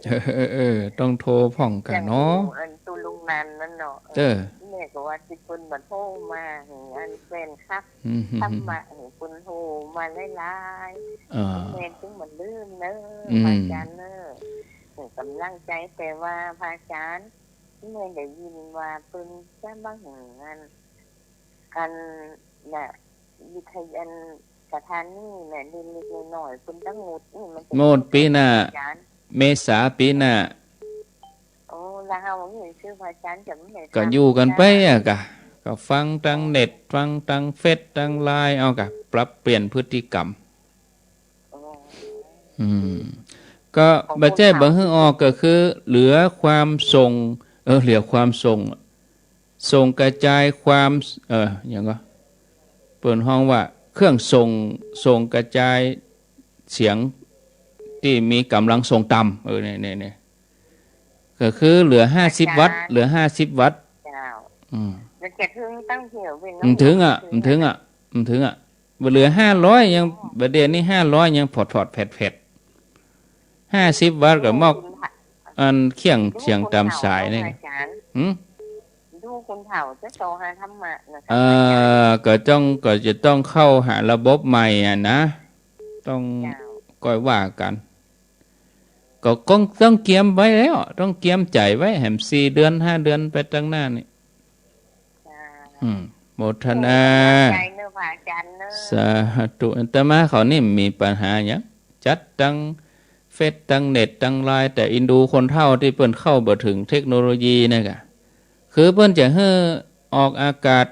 เออ เออ เออ ต้องโทรพ่องกาเนาะ อันตุลุงนันท์นั่นเนาะ เออ แม่ก็ว่าสิเปิ้นบ่โทรมา อันแฟนคลับ อืม ธรรมะนี่เปิ้นโทรมาหลายๆ เออ แม่จึงบ่ลืมเนาะ อืม พระอาจารย์เนาะ ให้ก๋ำลังใจ๋ แต่ว่าพระอาจารย์ แม่ได้ยินว่าเปิ้นจะมาหื้ออัน อันน่ะ วิทย- อันสถานีน่ะ เล็กๆ น้อยๆ เปิ้นจะงดนี่ มันจะ งดปี๋หน้า อาจารย์ เมษาปี๋หน้า โอ้ แล้วเฮานี่ คือพระอาจารย์จะไม่ได้ ก็อยู่กั๋นไปอะกะ ก็ฟังตางเน็ต ฟังตางเฟซ ตางไลน์ เอากะ ปรับเปลี่ยนพฤติกรรม อ๋อ อืม ก็บ่ใจ้บ่หื้อออก ก็คือเหลือความส่ง เออ เหลือความส่ง ส่งกระจายความ เอ่อ หยังก็ เปิ้นฮ้องว่าเครื่องส่ง ส่งกระจายเสียงตี้มีก๋ำลังส่งต่ำ เออ เนี่ย เนี่ย เนี่ย ก็คือเหลือห้าสิบวัตต์ เหลือห้าสิบวัตต์ เจ้า อืม มันจะเถิงตังเหี่ยวเว้ยเนาะ บ่เถิงอะ บ่เถิงอะ บ่เถิงอะ บ่เหลือห้าร้อย ยัง บ่เดี๋ยวนี้ห้าร้อยยังผอดๆ แผดๆ ห้าสิบวัตต์ก็มอก อันเครื่องเสียงตามสายนี่ อาจารย์ หืม ดูคนเฒ่าจะต่อหาธรรมะนะคะ เอ่อ ก็ต้อง ก็จะต้องเข้าหาระบบใหม่อะนะ ต้อง เจ้า ก้อยว่ากั๋น ก็ต้องเกียมไว้แล้ว ต้องเกียมใจ๋ไว้ แหมสี่เดือนห้าเดือนไปตางหน้านี่ จ้า อืม โมทนา โอ้ ขอบใจเนอะพระอาจารย์เนอะ สาธุ อาตมาเขานี่มีปัญหาหยัง จัดตางเฟซ ตางเน็ต ตางไลน์ แต่อินดูคนเฒ่าตี้เปิ้นเข้าบ่เถิงเทคโนโลยีนะกะ คือเปิ้นจะหื้อออกอากาศ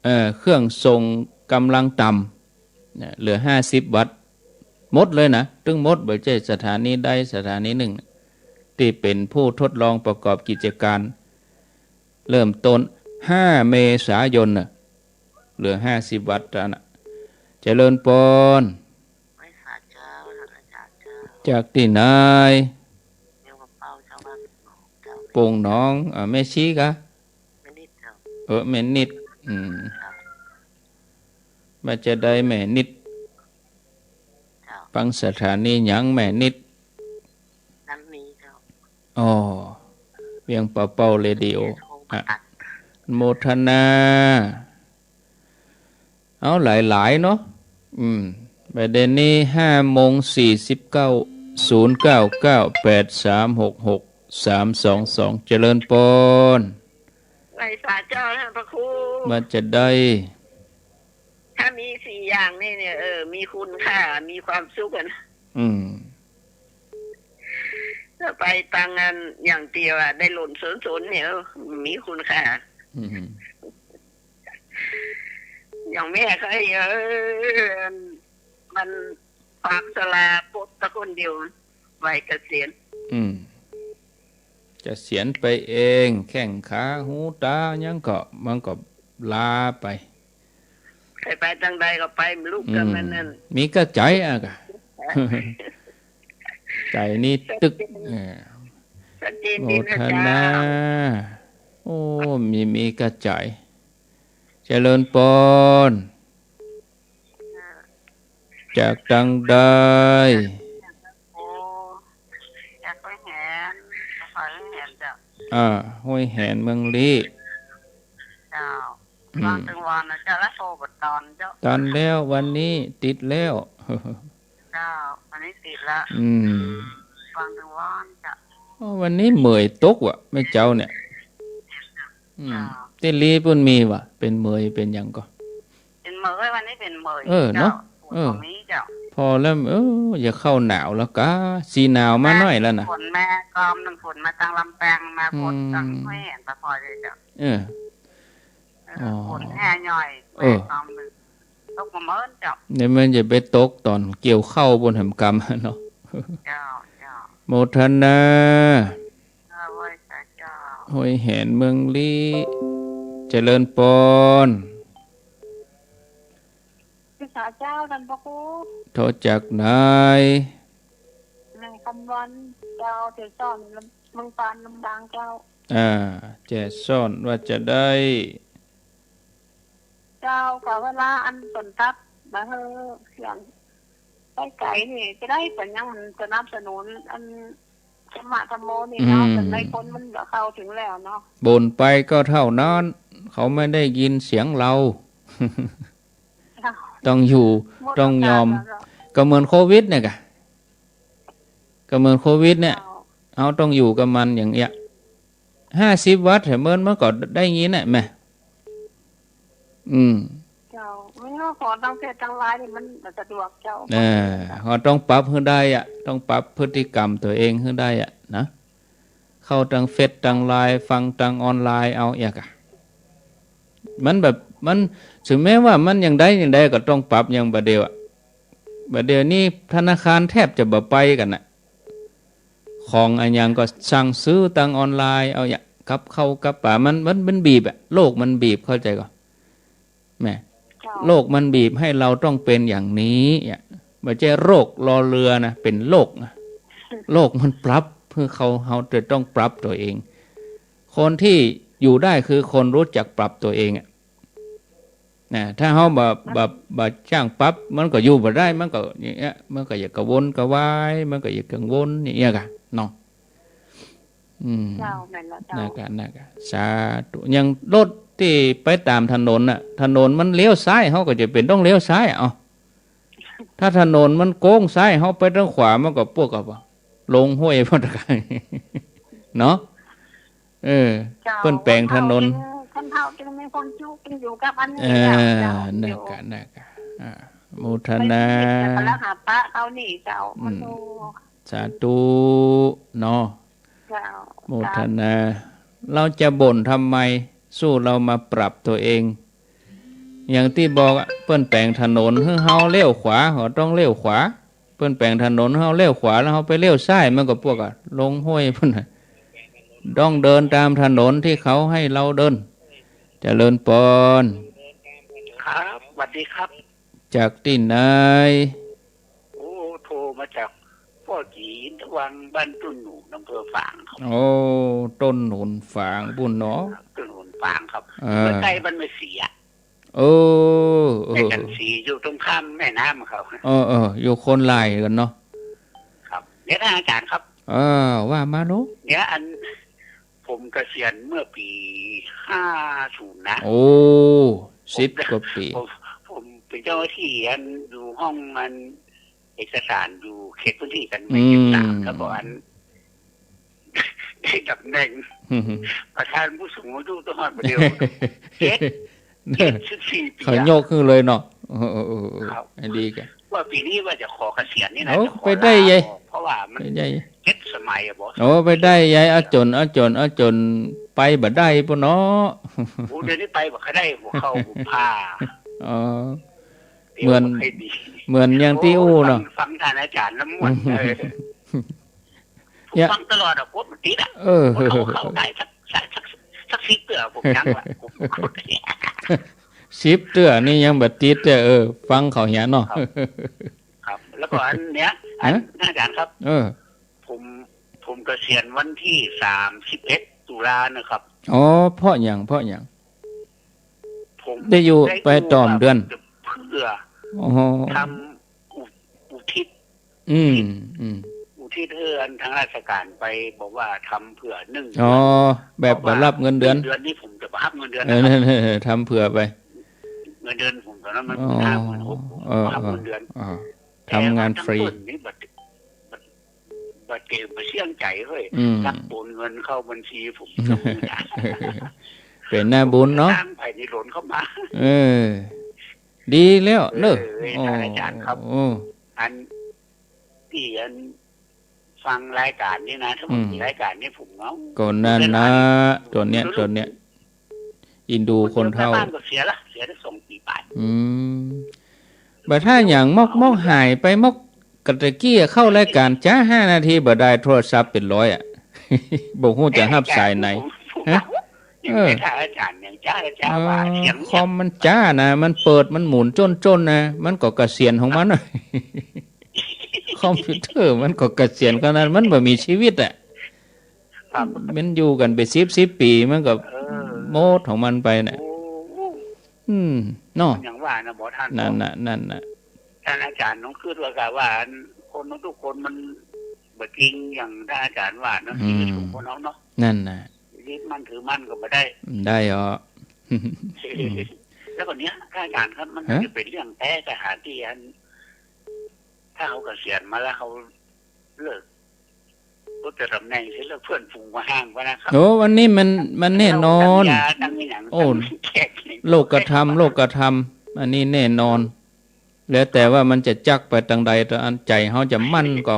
เอ่อ เครื่องส่งก๋ำลังต่ำ เนี่ย เหลือห้าสิบวัตต์ หมดเลยนะ ตึงหมด บ่ใจ้สถานีใดสถานีนึ่ง ตี้เป๋นผู้ทดลองประกอบกิจก๋าน เริ่มต้นห้าเมษายนน่ะ เหลือห้าสิบวัตต์แล้วน่ะ เจริญปอน ไหว้สาเจ้า ไหว้สาเจ้า จากตี้ไหน เมืองปะเป้า เจ้า บ้านโป่งหนอง เจ้า โป่งหนอง อ่า แม่ชีกะ แม่นิดเจ้า เออ แม่นิด อืม เจ้า บ่าจะใดแม่นิด เจ้า ฟังสถานีหยังแม่นิด น้ำมีเจ้า อ๋อ เวียงปะเป้าเรดิโอ อ่ะ โมทนา เอาหลายๆ เนาะ อืม ประเด็นนี้ห้าโมงสี่สิบเก้า ศูนย์เก้าเก้า แปดสามหกหก สามสองสอง เจริญปอน ไหว้สาเจ้าท่านพระครู บ่าจะใด ถ้ามีสี่อย่างนี่เนี่ย เออ มีคุณค่า มีความสุขอะนะ อืม ถ้าไปตางอันอย่างเดียวอะ ได้หล่นสนๆ เนี่ย เออ มีคุณค่า อืม อย่างแม่เคย เออ มันฝากสลาปดตะคนเดียว วัยเกษียณ อืม เกษียณไปเอง แข้งขาหูตาหยังก็ มันก็ลาไป ใครไปตางใดก็ไป บ่ฮู้กั๋น อืม มันนั่น มีกะใจ๋อะกะ ใจ๋นี่ตึก เออ ชัดเจน โมทนา ดีนะเจ้า โอ้ มี มีกระจ๋าย เจริญปอน จากตังใด โอ้ จากห้วยแหน นครห้วยแหนเจ้า อ่า ห้วยแหนเมืองลี้ เจ้า อืม วางตึงวานนะเจ้า แล้วโทรบ่ตันเจ้า ตันแล้ว วันนี้ติดแล้ว เจ้า วันนี้ติดละ อืม วางตึงวานเจ้า อ๋อ วันนี้เหมยตกว่ะ แม่เจ้าเนี่ย อืม เจ้า ตี้ลี้ปุ้นมีว่ะ เป๋นเหมยเป๋นหยังก่อ เป๋นเหมย วันนี้เป๋นเหมย เออ เจ้า เนาะ ฝน เออ บ่มีเจ้า ผ่อแล้ว เออ จะเข้าหนาวแล้วกา สิหนาวมาหน้อยแล้วนะ ฝนมาก่อมนึ่ง ฝนมาตังลำปาง มาฝนตัง อืม ห้วยแหน ปะพลอยเลยเจ้า เออ เออ อ๋อ ฝนแห่หน่อย เออ มาก่อมนึ่ง ตกบ่เมินเจ้า เดี๋ยวมันจะไปตกต๋อนเกี่ยวข้าวปุ้นแหมกำเนาะ เจ้า เจ้า โมทนา เออ ไหว้สาเจ้า ห้วยแหนเมืองลี้ เจริญปอน ไหว้สาเจ้า ต้านพระครู โทรจากไหน แม่คำวันเจ้า แจซ้อน เมืองปานลำปางเจ้า อ่า แจซ้อนว่าจะใด เจ้า ก็เวลาอันเปิ้นตัดบ่หื้อเสียงไกลๆ นี่ จะใดเปิ้นยังสนับสนุนอันธรรมะธรรมโมนี่เนาะ อืม เปิ้นได้คนมันก็เข้าถึงแล้วเนาะ บ่นไปก็เท่านั้น เขาไม่ได้ยินเสียงเรา เจ้า ต้องอยู่ หมด ต้องยอม โอกาสแล้วเนาะ ก็เหมือนโควิดเนี่ยกะ ก็เหมือนโควิดเนี่ย เจ้า เฮาต้องอยู่กับมันอย่างเงี้ย ห้าสิบวันเถิด เมินมันก็ได้ยินน่ะแหม อืม เจ้า มันก็ขอตังเฟซตังไลน์นี่มันบ่สะดวกเจ้า เออ ก็ต้องปรับหื้อได้อะ ต้องปรับพฤติกรรมตั๋วเองหื้อได้อะนะ เข้าตังเฟซตังไลน์ ฟังตังออนไลน์เอาเอียกอะ มันแบบ มัน ถึงแม้ว่ามันอย่างใดอย่างใดก็ต้องปรับ อย่างบ่าเดี่ยวอะ บ่าเดี่ยวนี้ธนาคารแทบจะบ่ไปกั๋นน่ะ ของอะหยังก็สั่งซื้อตังออนไลน์เอาเอีย กับข้าวกับป๋า มัน มัน มันบีบอะ โลกมันบีบ เข้าใจ๋ก่อ แหม เจ้า โลกมันบีบให้เราต้องเป๋นอย่างนี้อะ บ่ใจ้โรครอเรือนะ เป๋นโลกนะ โลกมันปรับ คือเขา เฮาจะต้องปรับตั๋วเอง คนที่อยู่ได้คือคนรู้จักปรับตั๋วเองอะ นะ ถ้าเฮาบ่ บ่ บ่จ้างปรับ มันก็อยู่บ่ได้ มันก็อย่างเงี้ย มันก็อยากกระวนกระวาย มันก็อยากกังวลอย่างเงี้ยกะเนาะ อืม เจ้า แม่นแล้วเจ้า นั่นกะ นั่นกะ สาธุ อย่างรถตี้ไปต๋ามถนนน่ะ ถนนมันเลี้ยวซ้าย เฮาก็จะเป๋นต้องเลี้ยวซ้ายอะ เอ้า ถ้าถนนมันโก๊งซ้าย เฮาไปตางขวา มันก็ปวกกับว่าลงห้วยพอดกาย เนาะ เออ เจ้า เปิ้นแป๋งถนน คนเฒ่าจึง คนเฒ่าจึงมีความสุข จึงอยู่กับอันนี้ เออ เจ้า เจ้า นั่นกะ นั่นกะ อ่า โมทนา ไปที่พระรหัสเขานี่เจ้า อืม โอ้โห สาธุ เนาะ เจ้า โมทนา เจ้า เราจะบ่นทำไม สู้เรามาปรับตั๋วเอง อย่างตี้บอกอะ เปิ้นแป๋งถนนหื้อเฮาเลี้ยวขวา เฮาต้องเลี้ยวขวา เปิ้นแป๋งถนนหื้อเฮาเลี้ยวขวา แล้วเฮาไปเลี้ยวซ้าย มันก็ปวกกับลงห้วยพุ้นน่ะ ต้องเดินตามถนนที่เขาให้เราเดิน เจริญปอน ครับ สวัสดีครับ จากตี้ไหน โอ้ โทรมาจากป้อจีน ตะวังบ้านต้นหนุน อำเภอฝางครับ โอ้ ต้นหนุนฝางปุ้นเนาะ ต้นหนุนฝางครับ เออ ใก้ๆ บ้านแม่ศรีอะ เออ เออ แม่จันทร์ศรีอยู่ตรงข้ามแม่น้ำครับ เออ เออ อยู่คนละกั๋นเนาะ ครับ เดี๋ยวนะอาจารย์ครับ เออ ว่ามาลูก เนี่ย อัน ผมเกษียณเมื่อปี๋ห้าศูนย์นะ โอ้ สิบกว่าปี๋ ผม ผมเป๋นเจ้าหน้าตี้อันอยู่ห้องอันเอกสารอยู่เขตพื้นที่การเกษตร อืม แล้วก็อัน ได้ตำแหน่งประธานผู้สูงอายุตลอดมาเดียว เจ็ด เจ็ดสิบสี่ปี๋ เขายกขึ้นเลยเนาะ เออ เออ เออ เออ ครับ ดีกะ ว่าปี๋นี้ว่าจะขอเกษียณนี่นะ โอ้ จะขอ ไปได้ ลาออก เพราะว่ามัน ไปได้ เจ็ดสมัยอะบอส โอ้ ไปได้ เอาจ๋น เอาจ๋น เอาจ๋น ไปบ่ได้ปุ้นเนาะ โอ้ เดี๋ยวนี้ไปบ่ค่อยได้ หัวเข้ากุมภา อ๋อ เดี๋ยว เหมือน บ่ค่อยดี เหมือนอย่างตี้อู้เนาะ โอ้ ฟัง ฟังท่านอาจารย์แล้วม่วน เออ ผม เนี่ย ฟังตลอดอะ กดมันติดอะ เออ กดเข้า เข้าได้สัก สัก สัก สักสิบเตื้อ ผมยังว่า ผมกด สิบเตื้อนี่ยังบ่ติดเตื้อ เออ ฟังเขาเหียเนาะ ครับ ครับ แล้วก็อันเนี้ย อัน ฮะ อาจารย์ครับ เออ ผมเกษียณวันที่สามสิบเอ็ดตุลานะครับ อ๋อ เพราะหยัง เพราะหยัง ผมได้อยู่ ได้อยู่ ไปต่อมเดือน ครับ เพื่อ อ๋อ ทำอุ- อุทิศ อืม อืม อุทิศหื้ออันทางราชก๋านไป บอกว่าทำเผื่อนึ่ง อ๋อ แบบ เพราะว่า บ่ฮับเงินเดือน เดือนนี้ผมจะบ่ฮับเงินเดือน เออ นะครับ นั่น เออ ทำเผื่อไป เงินเดือนผมต๋อนนั้นมัน อ๋อ ห้าหมื่นหก ผม เออ บ่ฮับเงินเดือน เออ อ๋อ ทำงานฟรี แต่ว่าตังค์ต้นนี่บ่ บ่ บ่เก๋บ่เสี้ยงใจ๋เฮ้ย อืม ตักโอนเงินเข้าบัญชีผม เป๋นหน้าบุญเนาะ ผมจะตั้งไปในหล่นเข้ามา เออ ดีแล้วเนอะ เออ ท่านอาจารย์ครับ โอ้ อัน ตี้อันฟังรายก๋านนี่นะ ถ้ามัน อืม มีรายก๋านนี่ผมเหงา ก็นั่นนะ ผมเสียดาย ตั๋วเนี้ย ตั๋วเนี้ย เอ็นดูคนเฒ่า คนเดิมหน้าบ้านก็เสียละ เสียได้สองปีปลาย อืม บ่าถ้าหยังมอก มอกหายไปมอก กะตะกี้เข้ารายก๋านจ๊าห้านาที บ่ได้โทรศัพท์เป๋นร้อยอะ บ่ฮู้จะฮับสายไหน ผม ผม ฮะ ยัง เออ ไม่ทันอาจารย์ยังจ๊าจ๊าว่า เออ เสียงเงียบ คอมมันจ๊านะ มันเปิดมันหมุนจ้นๆ นะ มันก็เกษียณของมัน คอมพิวเตอร์มันก็เกษียณของมัน มันบ่มีชีวิตอะ ครับ มันอยู่กั๋นไปสิบ สิบปี๋ มันก็ เออ หมดของมันไปน่ะ โอ้ อืม เนาะ อย่างว่านะหมอท่าน นั่นน่ะ นั่นน่ะ ท่านอาจารย์ต้องคิดว่ากะว่าอันคนทุกคนมันบ่จริงอย่างท่านอาจารย์ว่าเนาะ อืม ชีวิตของคนเฮาเนาะ นั่นน่ะ ยึดมั่นถือมั่นก็บ่ได้ ได้เหรอ อืม แล้วก็เนี้ย ท่านอาจารย์ครับ มัน ฮะ จะเป๋นเรื่องแต๊กะหาตี้อัน ถ้าเฮาเกษียณมาแล้วเฮาเลิก ลดตำแหน่งเสียแล้วเปื้อนฝูงบ่ฮ้างไปนะครับ โอ้ อันนี้มัน มันแน่นอน ตั้งยาตั้งหยัง โอ้ ตั้งแขก โลกธรรม โลกธรรม อันนี้แน่นอน แล้วแต่ว่ามันจะจักไปตางใด แต่อันใจ๋เฮาจะมั่นก็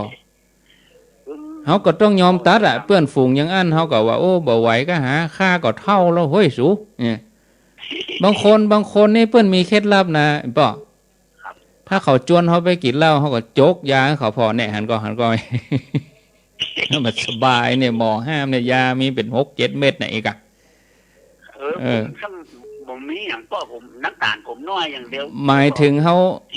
เฮาก็ต้องยอมตัดอะ เปื้อนฝูงอย่างอั้น เฮาก็ว่า โอ้ บ่ไหวก็หา ข้าก็เฒ่าแล้วเฮ้ยสู เนี่ย บางคน บางคนนี่เปิ้นมีเคล็ดลับนะ ป้อ ครับ ถ้าเขาจวนเฮาไปกิ๋นเหล้า เฮาก็จกยาหื้อเขาผ่อ แน่ หันก่อ หันก่อ มันสบายเนี่ย หมอห้ามเนี่ย ยามีเป๋นหกเจ็ดเม็ดน่ะ เอกอะ เออ เออ ผมซ้ำ ผมมีอย่างป้อ ผมน้ำตาลผมน้อยอย่างเดียว หมายถึงเฮา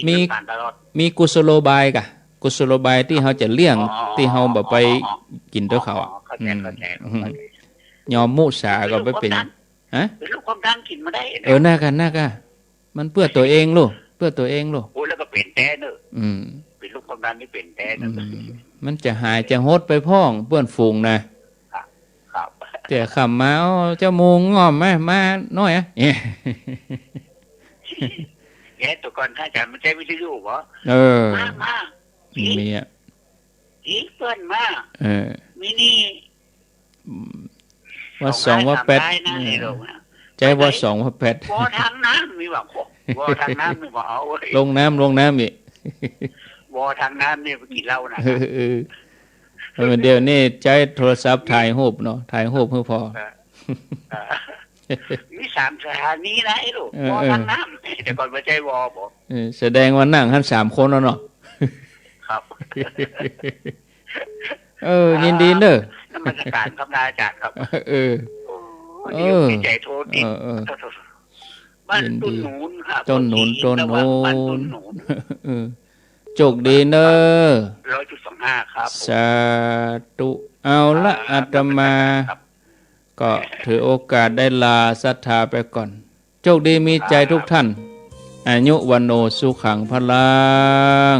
มี กิ๋นน้ำตาลตลอด มีกุศโลบายกะ กุศโลบายตี้เฮาจะเลี่ยง อ๋อ ตี้เฮาบ่ไป อ๋อ อ๋อ กิ๋นตวยเขาอะ อ๋อ เข้าใจ๋ อืม เข้าใจ๋ อืม เข้าใจ๋ ยอมมุสาก็ไปเป๋น เป๋นโรคความดัน ฮะ เป๋นโรคความดันกิ๋นบ่ได้นะ เออ น่ากะ น่ากะ มันเปื้อตั๋วเองลูก เปื้อตั๋วเองลูก โอ้ แล้วก็เป๋นแต๊เนอะ อืม เป๋นโรคความดันนี่เป๋นแต๊เนอะ อืม มันจะหายจะหดไปพ่อง เปื้อนฝูงนะ ครับ ครับ แต่ค่ำมา โอ้ เจ้าหมู่ง่อมมา มาหน้อยอะ เนี่ย เนี่ย แต่ก่อนท่านอาจารย์มันใจ๊วิทยุบ่ เออ มา มา มีอะ อีกเปิ้นมา เออ มีนี่ อืม ว่าสองว่าแปด สองไม้สามไม้นะ เออ ในโลกนะ ใจ๊ว่าสองว่าแปด วอทางน้ำมีบ่ วอทางน้ำมีบ่ เอาเว้ย ลงน้ำ ลงน้ำอีก วอทางน้ำนี่ไปกิ๋นเหล้านะ เออ เออ เดี๋ยวนี้ใจ๊โทรศัพท์ถ่ายรูปเนาะ ถ่ายรูปหื้อผ่อ เออ เออ มีสามสถานีนะไอ้ลูก เออ วอทางน้ำ เออ แต่ก่อนบ่ใจ้วอบ่ เออ แสดงว่านั่งหั้นสามคนแล้วเนาะ ครับ เออ ยินดีเนอะ นมัสการครับนะอาจารย์ครับ เออ โอ้ เออ ดีอกดีใจ๋โทรติด เออ เออ โทษ โทษ บ้าน ยินดี ต้นหนุนครับ ต้นหนุน ต้นหนุน บ้านต้นหนุน เออ โชคดีเนอะ ร้อยจุดสองห้าครับผม สาธุ เอาละ ครับ อาตมา ครับ ก็ถือโอกาสได้ลาศรัทธาไปก่อน โชคดีมีชัยทุกท่าน ครับ อายุ วัณโณ สุขัง พลัง